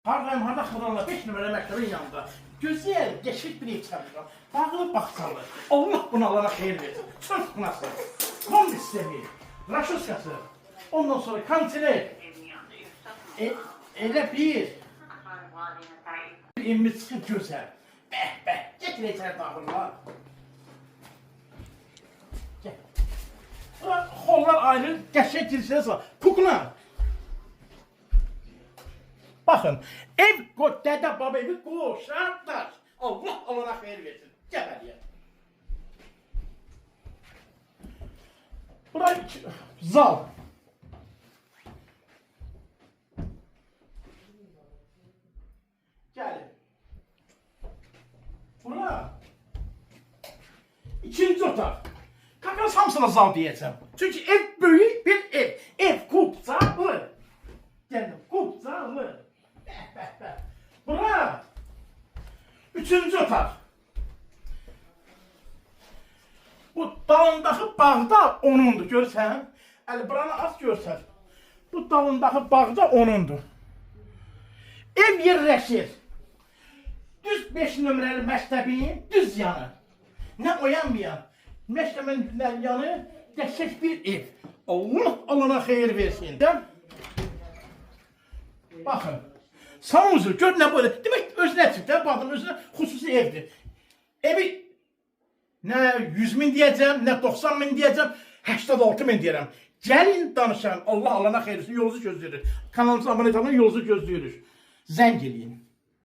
Hardayım, harda Xırdalanla 5 nömrəli məktəbin yanında. Gözəl, qəşəng bir ev çalıram. Bağlı bağçalı. Allah bunu alana xeyir versin. Çox qınasın. Kombi sistemi, raşoskası. Ondan sonra kantiler. E, elə bir. Evimiz çıxıb gözəl. Bəh, bəh. Gətir içəri daxillər. Gəl. Bura xollar ayrı, qəşəng girişə sal. Kukla. Baxın, ev dədə baba evi qoşarlar. Allah alana xeyir versin. Gəl həliyə. Bura zal. Gəlin. Bura ikinci otaq. Kakası hamısına zal deyəcəm. Çünki ev böyük bir ev. Ev kupçalı. Gəlin, kupçalı. Bəh, bəh, bəh. Bura üçüncü otaq. Bu dalındakı bağda onundur, görürsən? Əli, buranı az görsən. Bu dalındakı bağda onundur. Ev yerləşir. Düz 5 nömrəli məktəbin düz yanı. Nə o yan bu yan. Məktəbin yanı qəşəng bir ev. Allah alana xeyir versin. Də. Baxın. Sanuzel, gör nə böyle. Demək özünə çıxdı, də, baxın özünə xüsusi evdir. Evi nə 100 min deyəcəm, nə 90 min deyəcəm, 86 min deyirəm. Gəlin danışan, Allah alana xeyir versin, yolunuzu gözləyirik. Kanalımıza abunə olun, yolunuzu gözləyirik. Zəng eləyin.